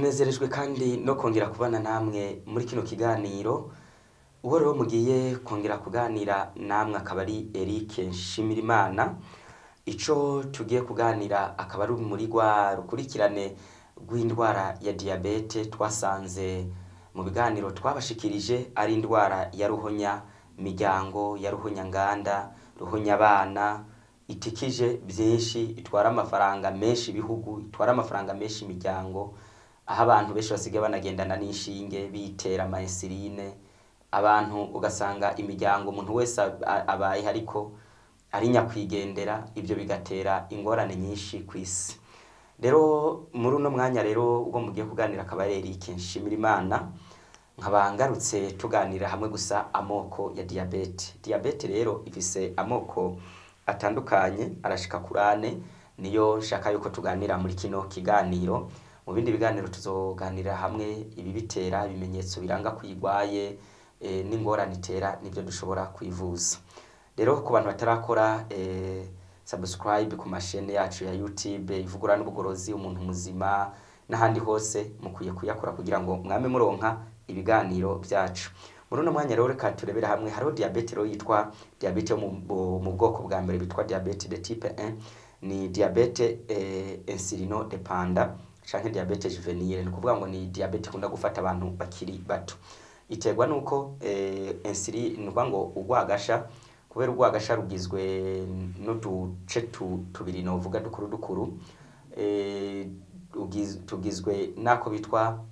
Tunezerejwe kandi no kongera kubana namwe muri kino kiganiro. Uwo rero mugiye kongera kuganira namwe akaba ari Eric Nshimirimana. Ico tugiye kuganira akaba ari muri rwa rukurikirane rw'indwara ya diyabete twasanze mu biganiro twabashikirije ari indwara ya ruhonya miryango, ya ruhonya nganda, ruhonya abana, itikije byinshi, itwara amafaranga menshi ibihugu, itwara amafaranga menshi imiryango, aho abantu benshi basigaye banagendana n'inshinge bitera ama insuline. Abantu ugasanga imiryango umuntu wese abaye ariko ari nyakwigendera, ibyo bigatera ingorane nyinshi ku isi. Rero muri uno mwanya rero ubwo mugiye kuganira akaba ari Eric Nshimirimana, nkaba ngarutse tuganira hamwe gusa amoko ya diyabete. Diyabete rero ifise amoko atandukanye, arashika kuri ane, niyo nshaka yuko tuganira muri kino kiganiro. Mu bindi biganiro tuzoganira hamwe ibibitera, ibimenyetso biranga ko uyirwaye, n'ingorane itera n'ivyo dushobora kwivuza. Rero ku bantu batarakora subscribe ku mashene yacu ya YouTube Ivugurura n'Ubugorozi, Umuntu Muzima n'ahandi hose, mukwiye kuyakora kugira ngo mwame muronka ibiganiro vyacu. Muri uno mwanya rero reka turebera hamwe hariho diyabete rero yitwa diyabete yo mu bwoko bwa mbere bitwa diyabete de type 1, ni diyabete insulino-dépendant canke diyabete juvénile. Ni ukuvuga ngo ni diyabete ikunda gufata abantu bakiri bato. Iterwa nuko insuline, ni ukuvuga ngo urwagasha, kubera urwagasha rugizwe n'uduce tubiri novuga dukuru dukuru, tugizwe n'ako bitwa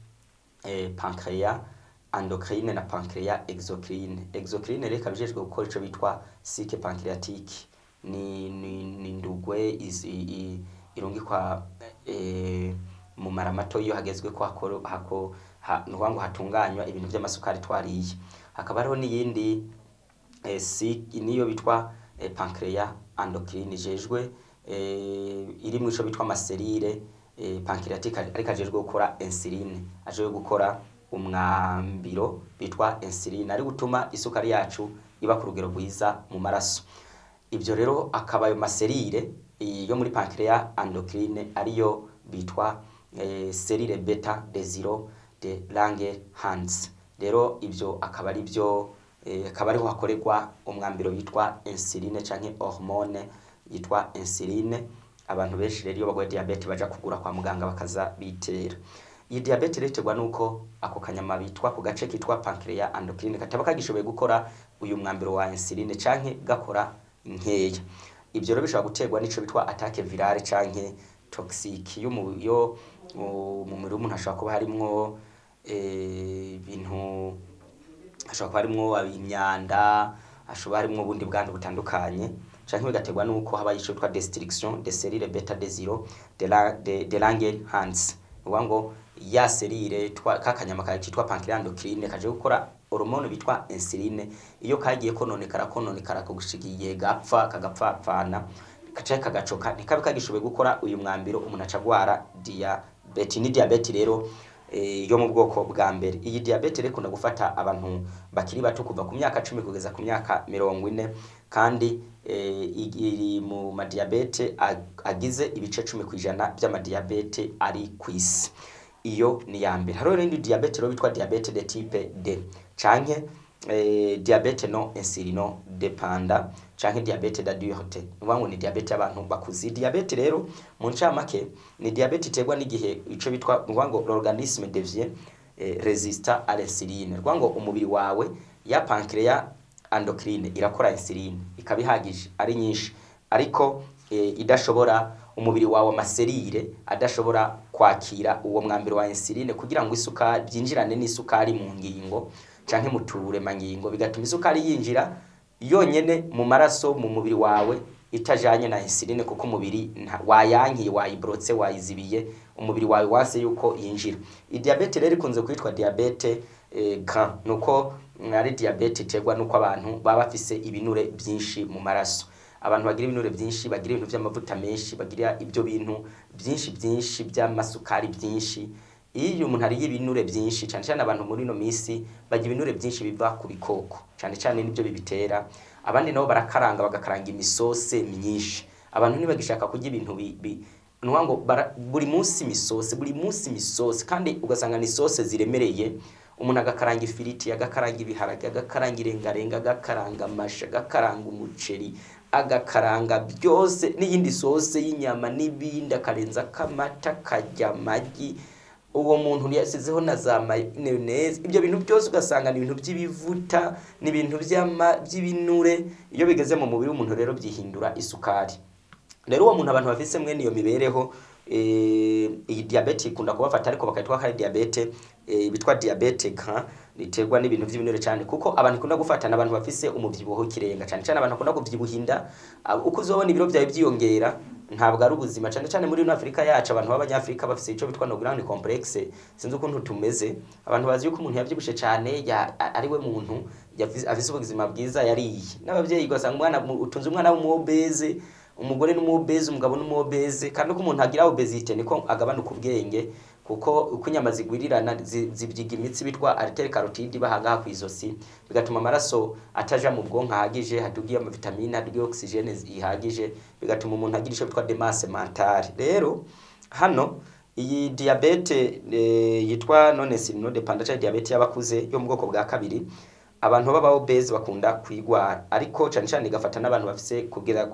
pancréas endocrine na pancréas exocrine. Exocrine rero ikaba ijejwe gukora ico bitwa suc pancréatique, ni ndugwe irungikwa mu mara mato iyo hagezwe ko hakoro hako ha, ni ukuvuga ngo hatunganywa ibintu vy'amasukari twariye. Hakaba hariho n'iyindi si niyo bitwa pancréas endocrine, ijejwe irimwo ico bitwa ama cellules pancréatique, ariko ajejwe gukora insuline, ajejwe gukora umwambiro bitwa insuline, ari gutuma isukari yacu iba ku rugero rwiza mu maraso. Ivyo rero akaba ayo ma cellules yo muri pancréas endocrine ariyo bitwa cellules bêta des îlots de Langerhans. Rero ivyo akaba ari byo akaba ariho hakorerwa umwambiro witwa insuline canke hormone yitwa insuline. Abantu benshi rero iyo bagwaye diabete baja kugura kwa muganga bakaza bitera. Iyi diabete rero iterwa nuko ako kanyama bitwa ku gace kitwa pancréas endocrine kataba kagishoboye gukora uyu mwambiro wa insuline canke gakora nkeya. Ivyo rero bishobora guterwa n'ico bitwa attaque virale canke toxique yo mu mubiri w'umuntu. Hashobora kuba harimwo ibintu, hashobora kuba harimwo imyanda, hashobora harimwo ubundi bwandu butandukanye, canke bigaterwa nuko habaye ico bitwa destruction des cellules bêta des îlots de Langerhans. Ni ngo ya cellule twa kakanyama kitwa pancréas endocrine kaje gukora hormone bitwa insuline, iyo kagiye kononekara kononekara gushika igihe gapfa kagapfapfana kaca kagacoka, ntikabe kagishoboye gukora uyu mwambiro, umuntu aca agwara diabete. Ni diabete rero yo mu bwoko bwa mbere. Iyi diabete rero ikunda gufata abantu bakiri bato kuva ku myaka 10 kugeza ku myaka 40, kandi iri mu madiabete agize ibice 10% vy'amadiabete ari kw'isi. Iyo ni ya mbere. Hariho n'indi diabete rero bitwa diabete de type 2 canke diabete non insulino-dépendant canke diabete d'adulte. Ni ukuvuga ngo ni diabete y'abantu bakuze. Iyi diabete rero mu ncamake ni diabete iterwa n'igihe ico bitwa, ni ukuvuga ngo l'organisme devient résistant à l'insuline. Ni ukuvuga ngo umubiri wawe ya pancréas endocrine irakora insuline ikaba ihagije ari nyinshi, ariko idashobora, umubiri wawe ama cellules adashobora kwakira uwo mwambiro wa insuline kugira ngo isukari byinjirane n'isukari mu ngingo canke mu turemangingo, bigatuma isukari yinjira yonyene mu maraso mu mubiri wawe itajanye na insuline, kuko umubiri wayankiye, wayibrotse, wayizibiye, umubiri wawe wanse yuko yinjira. Iyi diabete rero ikunze kwitwa diabete grand, nuko ari diabete iterwa nuko abantu baba bafise ibinure byinshi mu maraso. Abantu bagira ibinure byinshi, bagira ibintu vy'amavuta menshi, bagira ibyo bintu byinshi byinshi by'amasukari byinshi. Iyo umuntu ariye ibinure byinshi, cyane cyane abantu muri ino misi bagira ibinure byinshi biva ku bikoko, cyane cyane nibyo bibitera. Abandi nabo barakaranga, bagakaranga imisose myinshi. Abantu ntibagishaka kurya ibintu bi, bi, Nuvuga ngo buri munsi imisosi, buri munsi imisosi, kandi ugasanga ni sauce ziremereye. Umuntu agakaranga ifiriti, agakaranga ibiharage, agakaranga irengarenga, agakaranga amasha, agakaranga umuceri, agakaranga byose n'iyindi sauce y'inyama n'ibindi, akarenza akamata, akarya amagi. Uwo muntu yasizeho na za mayonnaise. Ibyo bintu byose ugasanga ni ibintu by'ibivuta, ni ibintu by'ibinure. Iyo bigeze mu mubiri w'umuntu rero byihindura isukari. Rero uwo muntu, abantu bafise mwene iyo mibereho, iyi diabète ikunda kubafata, ariko bakayitwa ko ari diabète bitwa diabète gras, riterwa n'ibintu by'ibinure cyane, kuko abantu ikunda gufata n'abantu bafise umuvyibuho w'ikirenga cyane cyane, abantu bakunda kuvyibuha inda. Uko uzobona ibiro byawe byiyongera ntabwo ari ubuzima, cyane cyane muri ino Afrika yacu. Abantu b'Abanyafrika bafise ico bitwa no grande complexe, sinzi ukuntu tumeze. Abantu bazi yuko umuntu yavyibushe cyane ari we muntu afise ubuzima bwiza, yariye. N'abavyeyi ugasanga umwana utunze umwana w'umu obèse, umugore n'umu obèse, umugabo n'umu obèse. Kandi uko umuntu agira obésité niko agabanuka ubwenge, kuko uko inyama zigwirirana zivyiga imitsi bitwa artère carotide bahangaha kw'izosi, bigatuma amaraso ataja mu bwonko ahagije, hadugiye amavitamine, hadugiye oxygène ihagije, bigatuma umuntu agira ico bitwa démence mentale. Rero hano iyi diabète yitwa non insulinodépendante canke diabète y'abakuze yo mu bwoko bwa kabiri, abantu baba obèse bakunda kuyigwara, ariko cane cane igafata n'abantu bafise kugera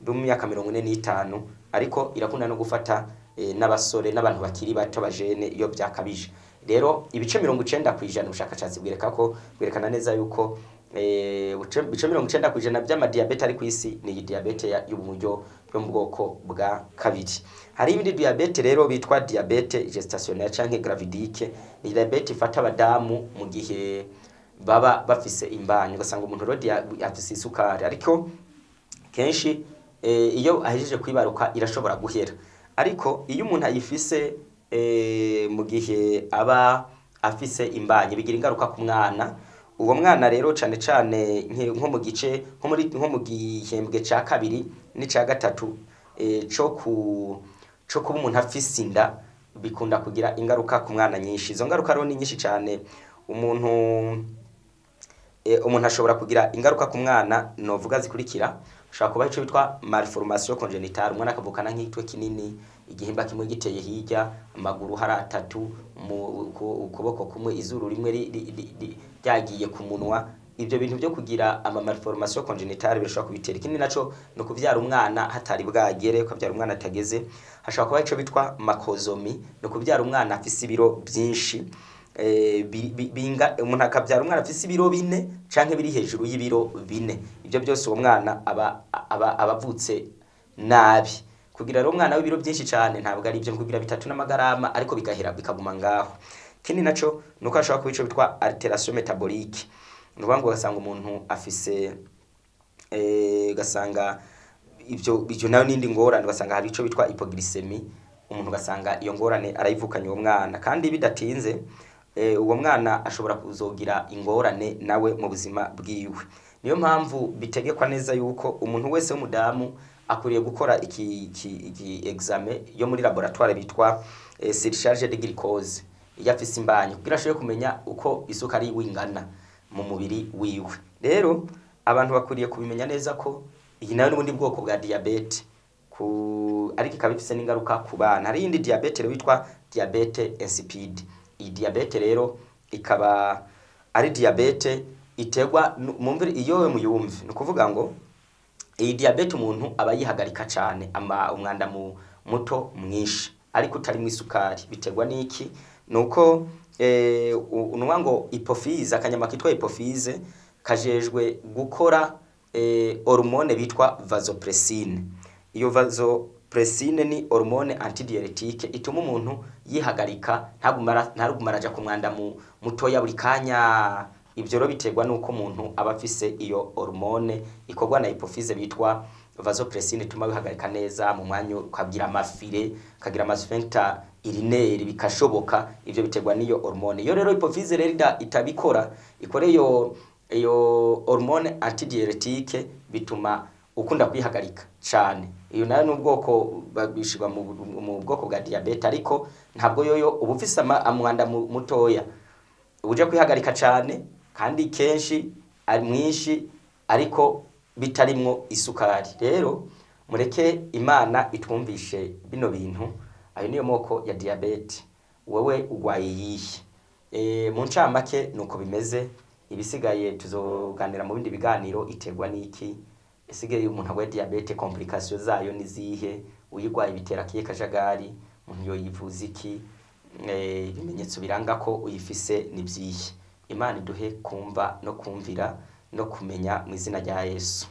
bo mu myaka 45, ariko irakunda no gufata n'abasore n'abantu bakiri bato, bajene, iyo byakabije. Rero ibice 90%, ubushakashatsi bwereka ko bwerekana neza yuko ibice 90% by'amadiabète ari ku isi ni iyi diabète y'uburyo yo mu bwoko bwa kabiri. Hari ibindi diabète rero bitwa diabète gestationnelle canke gravidique. Ni diabète ifata abadamu mu gihe baba bafise imbanyi, ugasanga umuntu rero afise isukari, ariko kenshi iyo ahejeje kwibaruka irashobora guhera. Ariko iyo umuntu ayifise mu gihe aba afise imbanyi, bigira ingaruka ku mwana. Uwo mwana rero cane cane nko mu gice nko mu gihembwe ca kabiri n'ica gatatu co kuba umuntu afise inda, bikunda kugira ingaruka ku mwana nyinshi. Izo ngaruka rero ni nyinshi cane. Umuntu ashobora kugira ingaruka ku mwana novuga zikurikira: ashobora kuba ico bitwa malformation congénitale, umwana akavukana nk'igitwe kinini, igihimba kimwe giteye hirya, amaguru hari atatu, ukuboko kumwe, izuru rimwe ryagiye ku munwa. Ibyo bintu byo kugira ama malformation congénitale birashobora kubitera. Ikindi naco ni ukuvyara umwana hatari bwagere, ukavyara umwana atageze. Hashobora kuba ico bitwa macrosomie, ni ukuvyara umwana afise ibiro byinshi, umuntu akabyara umwana afise ibiro 4 canke biri hejuru y'ibiro 4. Ibyo byose uwo mwana aba avutse nabi. Kugira rero umwana w'ibiro byinshi cyane ntabwo ari ibyo, kugira 3 n'amagarama, ariko bigahera bikaguma ngaho. Ikindi naco nuko hashobora kuba ico bitwa altération métabolique, ni ukuvuga ngo ugasanga umuntu afise ugasanga ibyo nayo n'indi ngorane, ugasanga hari ico bitwa hypoglycémie. Umuntu ugasanga iyo ngorane arayivukanye uwo mwana, kandi bidatinze uwo mwana ashobora kuzogira ingorane nawe mu buzima bwiwe. Niyo mpamvu bitegekwa neza yuko umuntu wese w'umudamu akwiriye gukora iki examen yo muri laboratoire bitwa surcharge de glucose iyo afise imbanyi, kugira ashobore kumenya uko isukari yiwe ingana mu mubiri wiwe. Rero abantu bakwiriye kubimenya neza ko iyi nayo n'ubundi bwoko bwa diabète ku ariko ikaba ifise n'ingaruka ku bana. Hari iyindi diabète rero bitwa diabète insipide. Iyi diabète rero ikaba ari diabète iterwa mumvire iyo we muyumve, ni ukuvuga ngo iyi diabète umuntu aba yihagarika cyane ama umwanda muto mwinshi ariko utarimo isukari. Biterwa n'iki? Nuko unuwa ngo hypophyse, akanyama kitwa hypophyse kajejwe gukora hormone bitwa vasopressine. Iyo vasopressine ni hormone antidiurétique ituma umuntu yihagarika, ntaguma araja ku mwanda mutoya buri kanya. Ibyo rero biterwa nuko umuntu aba afise iyo hormone ikorwa na hypophyse bitwa vasopressine, ituma wihagarika neza mu mwanya, ukagira amafire, ukagira ama sphincter urinaire, bikashoboka. Ivyo biterwa n'iyo hormone. Iyo rero hypophyse rero itabikora, ikore iyo hormone antidiurétique, bituma ukunda kwihagarika cane. Iyo nayo n'ubwoko bishirwa mu bwoko bwa diabète, ariko ntabwo yoyo uba ufise umwanda mutoya uja kwihagarika cane kandi kenshi ari mwinshi, ariko bitarimwo isukari. Rero Mureke Imana itwumvishe bino bintu. Ayo niyo moko ya diyabete. Wewe urwaye iyihe? Mu ncamake nuko bimeze. Ibisigaye tuzoganira mu bindi biganiro. Iterwa n'iki? Isigaye umuntu arwaye diyabete, complication zayo ni zihe? Uyirwaye bitera kiye kajagari? Umuntu yoyivuza iki? Ibimenyetso biranga ko uyifise ni vyihe? Imana iduhe kumva no kumvira no kumenya mu izina rya Yesu.